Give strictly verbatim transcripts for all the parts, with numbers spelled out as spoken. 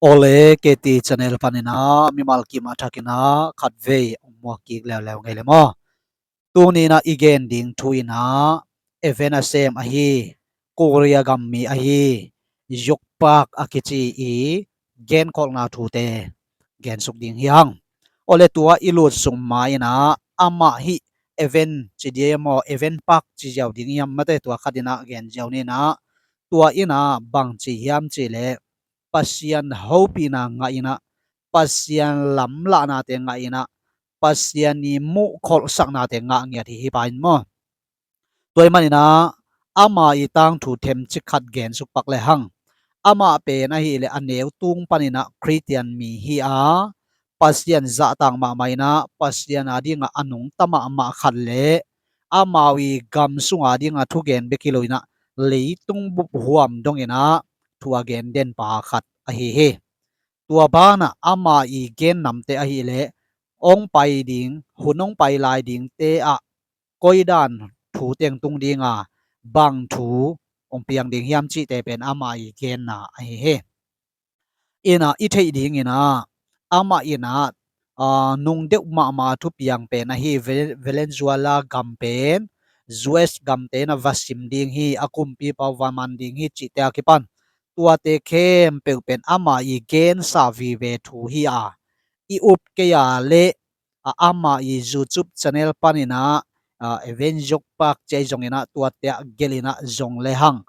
Awle, K T channel panin ah mimal kim a thakin ah khatvei hong muak kik leuleu ngei le maw? Tuni in ah i gen ding thu in ah event a sem ahi, Korea gam mi ahi, Yuk Pak a kici i genkholhna thute gensuk ding hi hang. Awle, tua i lutsuk ma in ah amah hih event ci dia maw, event park ci ziau ding hiam, mate, tua khat in ah gen ziau ni in ah, tua in ah bang ci hiam cih leh Pasian hopihna ngah in ah, Pasian lamlahnate ngah in ah, Pasian i muhkholhsaknate ngah ngiat hi, hih pa in maw. Tua ahih manin ah ama i tangthu themcik khat gensuk pak le hang. Amah pen ahih leh a neu tung panin ah Khristian mi hi a, Pasian zahtak mahmah in ah, Pasian a dingah a nungta mahmah khat le amau i gam sung a dingah thugen bek hi lo in ah, leitung bup huam dongin ah thu a gen den pa khat ahi hi. Tua banah ama i gen namte ahih leh hong pai ding, hun hong pai lai dingte ah koi dan thu teng tung ding a, bang thu hong piang ding hiam cihte pen ama i genna ahi hi. In ah i theih ding in ah, amah in ah, aa, nung deuh mahmah thupiang pen ahi Ve-, Venezuela gam pen U S gamte in ah va sim ding hi, a kumpipa uh va man ding hi cihte a kipan, tuate khempeuh pen ama i gensa vive thu hi a, i up kei a leh, a, ama i YouTube channel panin ah, a, Event Yuk Pak ci a i zong in ah tuate ah gelh in ah zong le hang,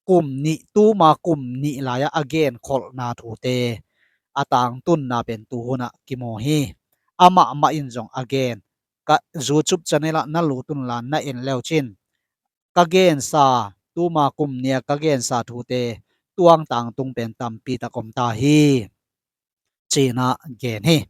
kum nih, tuma kum nih lai-ah a genkholhna thute a tangtunna pen tuhun ah kimu hi. Amah mah in zong a gen, ka YouTube channel ah na lut un la, na en le uh cin, ka gensa, tuma kum nih a ka gensa thute tuang tangtung pen tampi tak om ta hi, ci-in ah gen hi.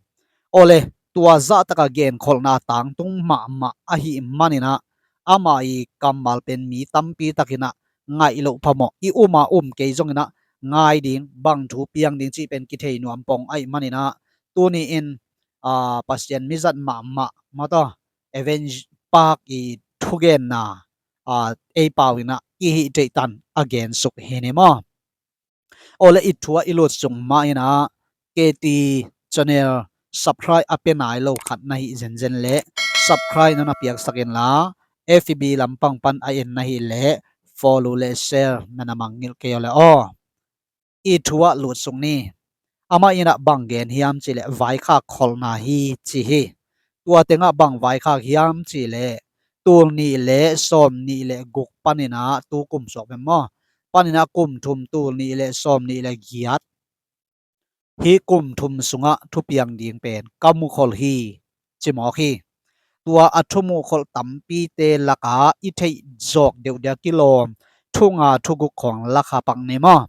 Awle, tua zahtak a genkholhna tangtung mahmah ahih manin ah, ama i kammal pen mi tampi takin ah ngaih loh phamawh, i um a um kei zongin ah ngai ding, bang thu piang ding cih pen kithei nuam pong ahih manin ah, tuni in, aa, Pasian mizat mahmah, mataw, Event Park i thugenna, aa, ei pau in ah i hih theih tan a gensuk hi ni maw. Awle, i thu ah i lutsuk ma in ah, K T channel subscribe a pia nai lo khat na hih zenzen leh subscribe na na piaksak in la, F B lampang pan a en na hih leh follow le share na na mangngilh kei aw le aw. I thu ah lutsuk ni. Amah in ah bang gen hiam cih leh vaikhak kholhna hi ci hi. Tua teng ah bang vaikhak hiam cih leh tul nih le sawm nih le guk panin ah, tu kum suak pen maw, panin ah kum thum, tul nih le sawm nih le giat, hih kum thum sungah thupiang ding pen ka mukhol hi, ci mawk hi. Tua a thumuhkholh tampite lakah i theih zawk deuh dia kilawm thu nga thu guk khawng la kha pak ni maw.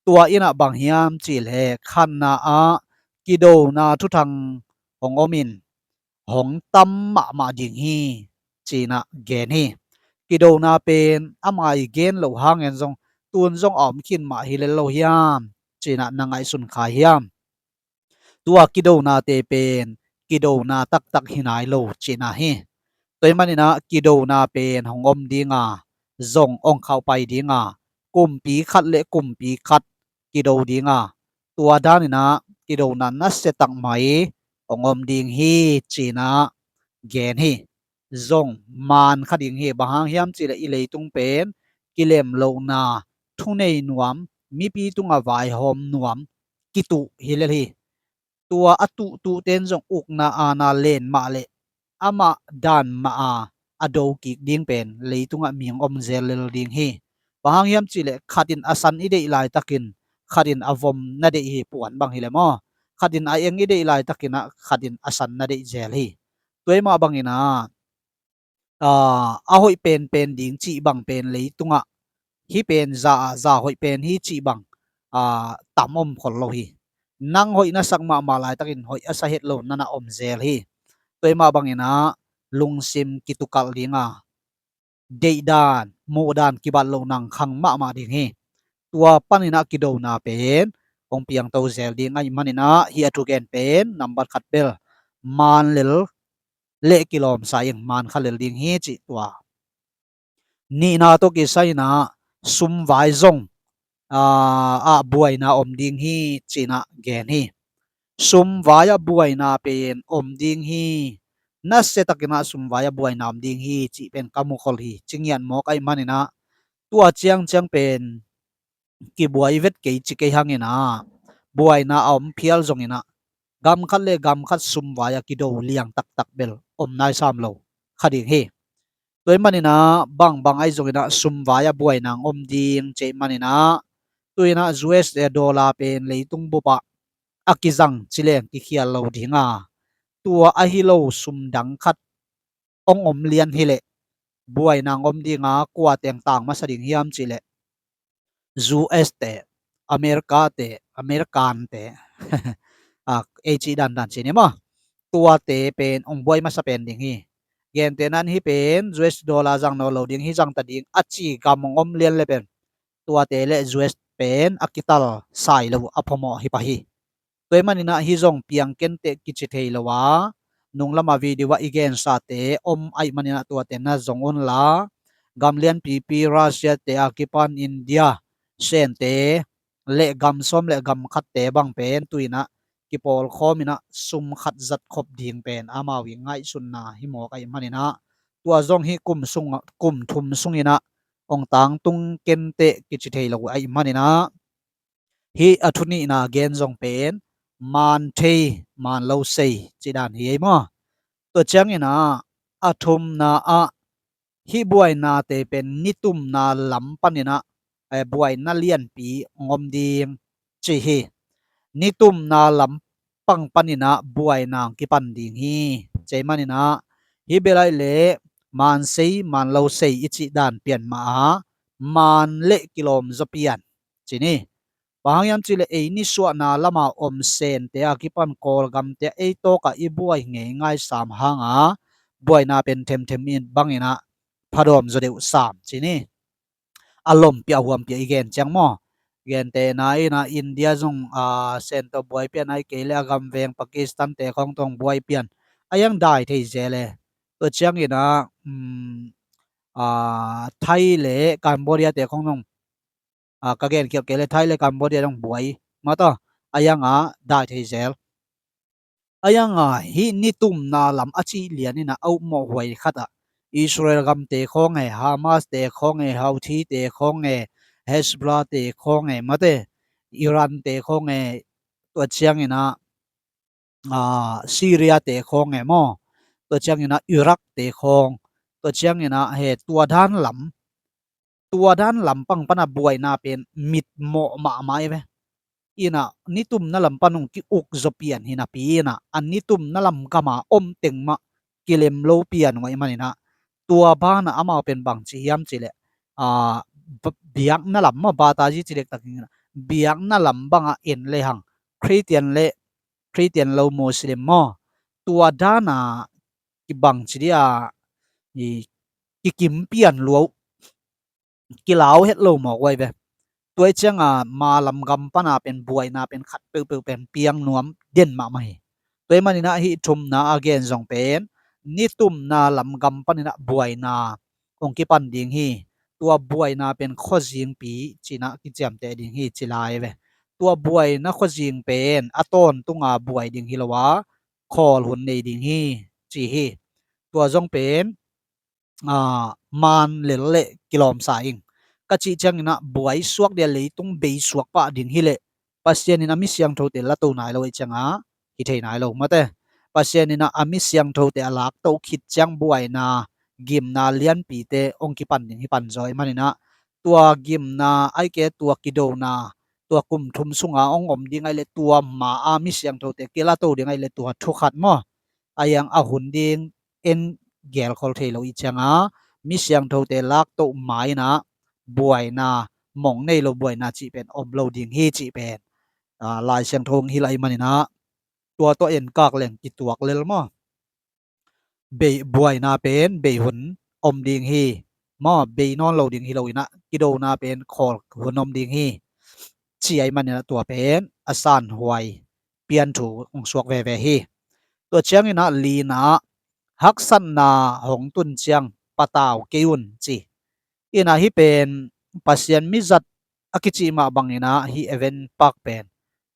Tua in ah bang hiam cih leh khatna ah kidona thuthang hong om in, hong tam mahmah ding hi, ci-in ah gen hi. Kidona pen ama i gen loh hangin zong tun zong a om khin mah hi lel lo hiam, ci-in ah na ngaihsun kha hiam. Tua kidonate pen kidona taktak hi nai lo cihna hi. Tua ahih manin ah kidona pen hong om ding a, zong hong khauhpai ding a, kumpi khat le kumpi khat kido ding a, tua danin ah kidona nasia tak mai hong om ding hi, ci-in ah gen hi. Zong man kha ding hi. Bang hang hiam cih leh i leitung pen kilem lohna, thunei nuam, mipi tungah vaihawm nuam kituh hi lel hi. Tua a tuhtuhte in zong ukna aana len mah leh amah dan mah a, a do kik ding pen leitungah mi hong om zel lel ding hi. Bang hang hiam cih leh khat in a san i deih laitakin khat in a vom na deih hi, puan bang hi leh maw. Khat in a eng i deih laitakin ah khat in a san na deih zel hi. Tua ahih mah bangin ah, aa, a hoih penpen ding cih bang pen leitungah hih pen za, za hoih pen hi cih bang, aa, tam om khol lo hi. Nang hoih na sak mahmah laitakin hoih a sa het lo na na om zel hi. Tua ahih mah bangin ah lungsim kitukalh ding a, deihdan muhdan kibat loh nang khang mahmah ding hi. Tua panin ah kidona pen hong piangto zel ding ahih manin ah hih a thugen pen nambat khat bel man lel le kilawmsa ing, man kha lel ding hi cih tua. Nihna tawh kisai in ah sum vai zong, ah, ah buaina om ding hi, ci-in ah gen hi. Sumvai ah buaina pen om ding hi. Nasiatakin ah sumvai ah buaina om ding hi, cih pen ka mukhol hi, ci ngiat mawk ahih manin ah, tua ciangciang pen kibuai vet kei ci kei hangin ah, buaina a om phial zongin ah, gam khat le gam khat sumvai ah kido liang taktak bel om nai sam lo kha ding hi. Tua ahih manin ah, bangbang ahi zongin ah sumvai ah buaina hong om ding ci ahih manin ah, tu-in ah U S dollar pen leitung bup ah a kizang ci leng kikhial lo ding a, tua ahi lo sum dang khat hong om lian hi leh, buaina hong om ding a, kua teng tang masa ding hiam cih leh, U S te, America te, American te, ah, ei cih dandan ci ni maw. Tuate pen hong buai masa pen ding hi. Gentehna in hih pen U S dollar zang nawn lo ding hi, zang ta ding a ci gam hong om lian le pen, tuate le U S pen a kital sai lo a phamawh hi pah hi. Tua ahih manin ah hih zong piang kenteh kici thei lo a, nung lam ah video ah i gensate om ahih manin ah tuate na zong unla, gam lianpipi Russia te a kipan India, Sen te le gam sawm le gam khatte bang pen tu-in ah kipawlkhawm in ah sum khat zat khop ding pen amau i ngaihsutna hi mawk ahih manin ah, tua zong hih kum sung, kum thum sungin ah hong tangtung kenteh kici thei lo ahih manin ah, hih a thu nihna gen zong pen man thei man lo sei cih dan hi ei maw. Tua ciangin ah a thumna ah hih buainate pen nitumna lam panin ah, eh, buaina lianpi hong om ding ci hi. Nitumna lam pang panin ah buaina hong kipan ding hi. Ci ahih manin ah hih bel ahih leh man sei man lo sei i cih dan pian mah a, man le kilawm zaw pian ci ni. Bang hang hiam cih leh ei nisuahna lam ah om Sente a kipan Kawlgamte a ei tawk ah i buai ngeingai sam hang a, buaina pen themthem in bangin ah phadawm zaw deuh sam ci ni. A lompiah huampiah i gen ciang maw. Gentehna in ah India zong, ah, Sen tawh buai pian ahih kei leh a gamveng Pakistan te khawng tawh buai pian, a iang dai thei zel e. Tua ciangin ah, um, ah, Thai le Cambodia te khawng zong, ah, ka gen khialh kei leh Thai le Cambodia zong buai mah tawh, a iang ah dai thei zel. A iang ah hih nitumna lam a cih lian in ah a upmawh huai khat ah Israel gamte khawng e, Hamas te khawng e, Houthi te khawng e, Hezbollah te khawng e, mate, Iran te khawng e, tua ciangin ah, ah, Syria te khawng e maw, tua ciangin ah Iraq te khawng, tua ciangin ah he tua dan lam, tua dan lampang pana buaina pen mitmawh mahmah i ve. Inah nitumna lam pan hong ki-uk zaw pian hi napi inah a nitumna lam gama om teng mah kilem lo pian uh ahih maninah tua banah amau pen bangci hiam cileh, a, biakna lam mah batazi ci dektak inah biakna lam bangah en lehang Khristian le Khristian lo Muslim maw, tua dana kibangci dia i kikim pian lua uh, kilau het lo mawk uh ahi ve. Tua i cianga ma lam gam pana pen buaina pen khat peuhpeuh pen piang nuam den mahmah hi. Tua i maninah hih thumna a gen zong pen nitumna lam gam paninah buaina hong kipan ding hi. Tua buaina pen khuazingpi cinah kiciamteh ding hi ci lai ve. Tua buaina khuazing pen a tawntunga buai ding hi lo a khawl hun nei ding hi ci hi. Tua zong pen, a, man lel le kilawmsa ing. Ka cih cianginah buai suak dia leitung bei suak pah ding hileh Pasian in a mi siangthote lato nai lo ahih cianga hi thei nai lo mate. Pasian inah a mi siangthote a laktoh khit ciang buaina gimna lianpite hong kipan ding hi panzaw i maninah tua gimna ahih kei tua kidona tua kum thum sunga hong om ding ahih leh tua ma a mi siangthote kilato ding ahih leh tua thukhat maw, a iang a hun ding en gelkhol thei lo i cianga mi siangthote laktoh ma inah buaina mong nei lo buaina cih pen om lo ding hi cih pen, a, Lai Siangtho hong hilh ahih maninah tua tawh en kak leng kituak lel maw. Bei, buaina pen bei hun om ding hi maw, bei nawn lo ding hi lo inah kidona pen khawl hun om ding hi ci ahih maninah tua pen a sanhuai pianthu hong suak veve hi. Tua cianginah lina haksatna hong tun ciang patau kei un ci. Inah hih pen Pasian mizat a kicih mah bangin ah hih Evan Park pen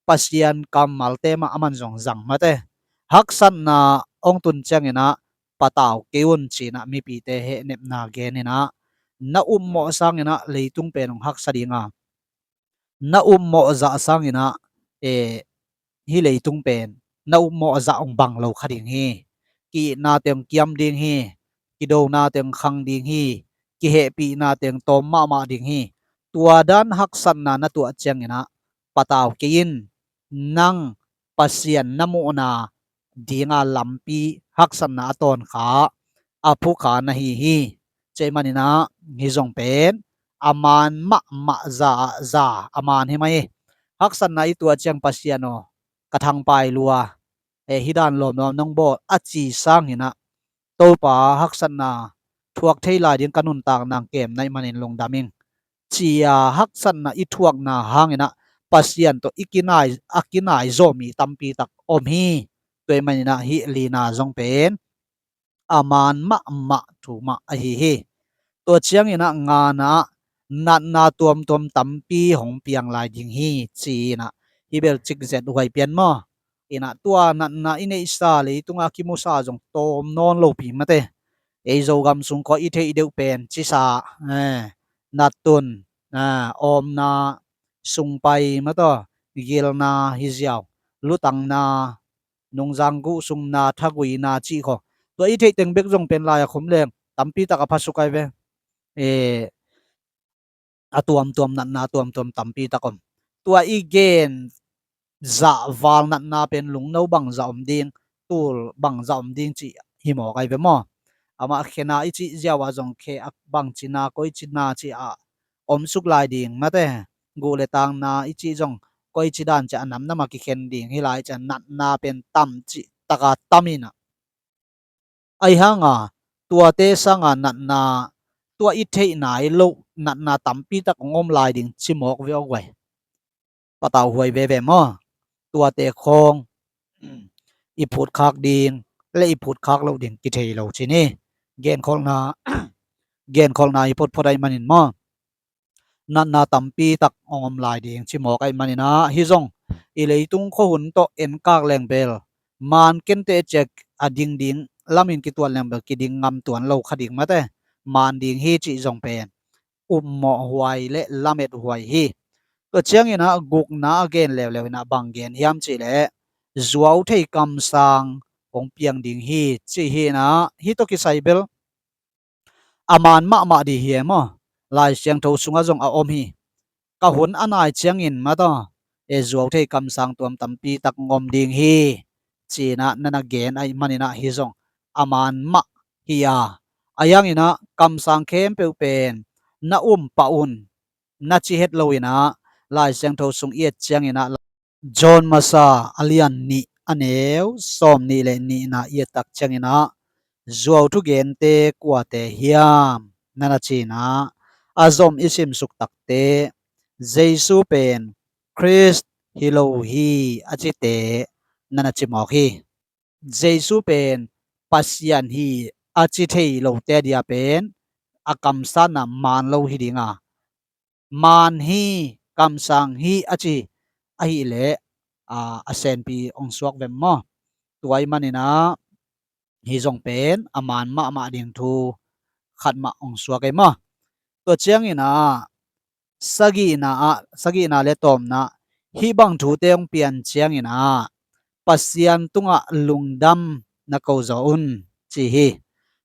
Pasian kammalte mah aman zong zang mate. Haksatna hong tun ciangin ah patau kei un ci-in ah mipite hehnepna genin ah, na upmawh sangin ah leitung pen hong haksa ding a, na upmawh zah sangin ah, eh, hih leitung pen na upmawh zah hong bang lo kha ding hi. Ki-itna teng kiam ding hi. Kidona teng khang ding hi. Kihehpihna teng tawm mahmah ding hi. Tua dan haksatna na tuah ciangin ah patau kei in, nang Pasian na muhna dinga lampi haksatna a tawn kha, a phu kha na hi hi. Cih manin ah hih zong pen a man mahmah za ah za a man hi mai hi. Haksatna i tuah ciang Pasian aw, ka thangpai lua, eh, hih dan lawmlawm nong bawl a ci sangin ah Topa haksatna thuak thei lai ding ka nuntak nang kem na hih manin lungdam ing, ci-a haksatna i thuakna hangin ah Pasian tawh i kinai, a kinai zaw mi tampi tak om hi. Tua hih manin ah hih lina zong pen a man mahmah thu mah ahi hi. Tua ciangin ah ngana ah natna tuamtuam tampi hong piang lai ding hi ci-in ah hih bel cikzet huai pian maw? In ah tua natna i neihsa leitunga kimusa zong tawm nawn lopi mate. Ei Zogam sung khawng i theih deuh pen cisa, eh, nattun, eh, awmna, sungpai mataw, gilna hi ziau, lutangna, nungzang guhsungna, thaguina cih khawng. Tua i theih teng bek zong pen lai a khum leng tampi tak a phasuk ai ve. Eh, a tuamtuam natna tuamtuam tampi tak om. Tua i gen zah val natna pen lungno bangzah om ding, tul bangzah om ding cih hi mawk ai ve maw? Amah khena i cih ziau ah zong khe a bangci na, koici na cih a om suk lai ding mate. Guh le tangna i cih zong koici dan cih a namnam a kikhen ding hi lai cih a natna pen tam cih taka tam in ah. Ahi hanga tuate sanga natna, tua i theih nai loh natna tampi tak hong om lai ding ci mawk ve aw guai. Patau huai veve maw? Tuate khawng i phutkhak ding le i phutkhak loh ding kithei lo ci ni. Genkholhna, genkholhna i phutphut ahih manin maw? Natna tampi tak hong om lai ding ci mawk ahih manin ah, hih zong i leitung khuahun tawh enkak leng bel, man kenteh ciang a ding ding lamin kituat leng bel kiding ngam tuan lo kha ding mate. Man ding hi cih zong pen upmawh huai le lamet huai hi. Tua ciangin ah gukna a gen leuleu in ah bang gen hiam cih leh zuau thei kamsang hong piang ding hi cih hi in ah, hih tawh kisai bel a man mahmah ding hi e maw? Lai Siangtho sungah zong a om hi. Ka hun a nai ciangin mataw, e zuau thei kamsang tuam tampi tak hong om ding hi ci-in ah na na gen ahih manin ah hih zong a man mah hi a. Ahi hangin ah kamsang khempeuh pen na um pah un, na ci het lo in ah, Lai Siangtho sung i et ciangin ah, John masa a lian nih a neu sawm nih le nihna i et tak ciangin ah, zuau thugente kuate hiam na na ci-in ah, a zom i simsuk takte Jesu pen Khrist hi lo hi a cite na na ci mawk hi. Jesu pen Pasian hi a ci thei lote dia pen a kamsatna man lo hi ding a, man hi, kamsang hi a ci ahih leh, a, a senpi hong suak vem maw? Tua ahih manin ah hih zong pen a man mahmah ding thu khat mah hong suak ei maw? Tua ciangin ah sagihna ah, sagihna le tawpna, hih bang thute hong pian ciangin ah Pasian tungah lungdam na ko zaw un ci hi.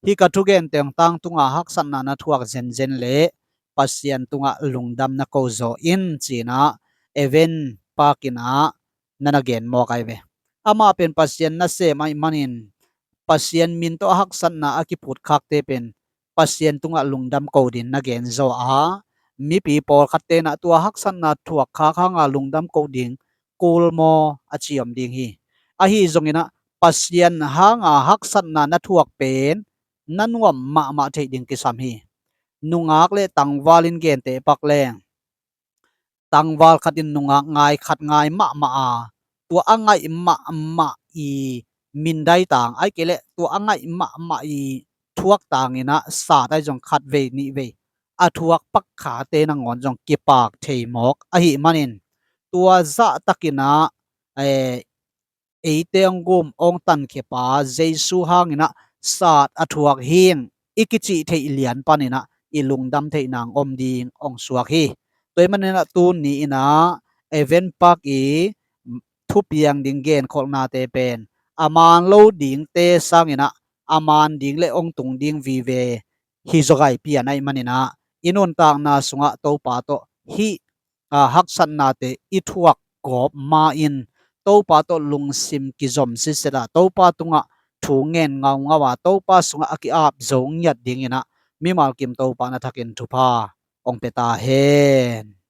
Hih ka thugen teng tang tungah haksatna na thuak zenzen le Pasian tungah lungdam na ko zaw in ci-in ah Evan Park in ah na na gen mawk ai ve. Amah pen Pasian nasem ahih manin Pasian min tawh a haksatna a kiphutkhakte pen Pasian tungah lungdam ko ding na gen zaw a, mipi pawlkhatte in ah tua haksatna thuakkhak hanga lungdam ko ding kul maw a ci om ding hi. Ahi zongin ah Pasian hanga haksatna na thuak pen na nuam mahmah theih ding kisam hi. Nungak le tangval in gente pak leng, tangval khat in nungak ngai khat ngai mahmah a, tua a ngaih mahmah i mindai tang, ahih kei leh tua a ngaih mahmah i thuak tangin ah sat ahi zong khat vei nih vei a thuak pakkhate nangawn zong kipak thei mawk ahih manin, tua zahtakin ah, eh, eite hong gum hong tankhia pa Jesu hangin ah sat a thuak hing i kicih theih lian panin ah i lungdam theih nang om ding hong suak hi. Tua ahih manin ah tuni in ah Event Park i thupiang ding genkholhnate pen a man lo dingte sangin ah a man ding le hong tung ding vive hi zaw gai pian ahih manin ah i nuntakna sungah Topa tawh hih, aa, haksatnate i thuak gawp ma-in Topa tawh lungsim kizom sitset ah Topa tungah thu ngen ngaungau a Topa sungah a ki-ap zo ngiat dingin ah mimal kim Topa na thakin thupha hong pia ta hen.